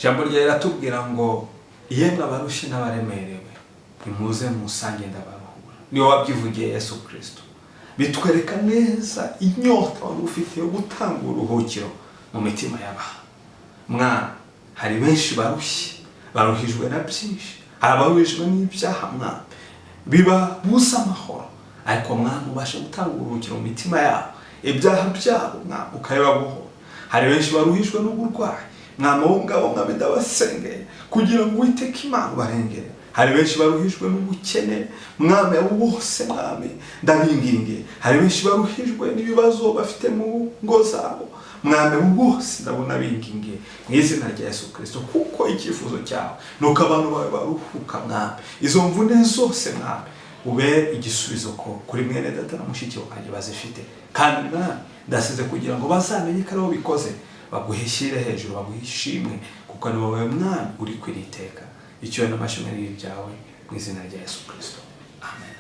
Ijambo ryawe riratubwira ngo: "Yemwe abarushye n'abaremerewe, nimuze musange, ndabaruhura." Niwe wabyivugiye, Yesu Kirisito. Bitwereka neza inyota wari ufite yo gutanga uburuhukiro mu mitima y'abantu. Mwana, hari benshi barushye, baruhijwe na byinshi. Hari abaruhijwe n'ibyaha, Mwana, bibabuza amahoro. Ariko Mwana, ubasha gutanga uburuhukiro mu mitima yabo, ibyaha byabo, Mwana, ukabibabohora. Hari benshi baruhijwe n'uburwayi, Mwami. Abo ngabo, Mwami, ndabasengeye kugira ngo Uwiteka Imana ubarengere. Hari benshi baruhijwe n'ubukene, Mwami. Abo bose, Mwami, ndabingingiye. Hari benshi baruhijwe n'ibibazo bafite mu ngo zabo, Mwami. Abo bose ndabona bingingiye mu izina rya Yesu Kirisito, kuko icyifuzo cyawe ni uko abantu bawe baruhuka. Mwami, izo mvune zose, Mwami, ube igisubizo ko kuri mwene data na mushiki wanjye bazifite. Kandi Mwami, ndasize kugira ngo bazamenye ko ari wowe bikoze, baguheshyire hejuru, baguhe ishimwe, kuko ni wowe Mwami uri kwiri iteka. Icyo n'amashimwe ni ibyawe, mu izina rya Yesu Kirisito, amen.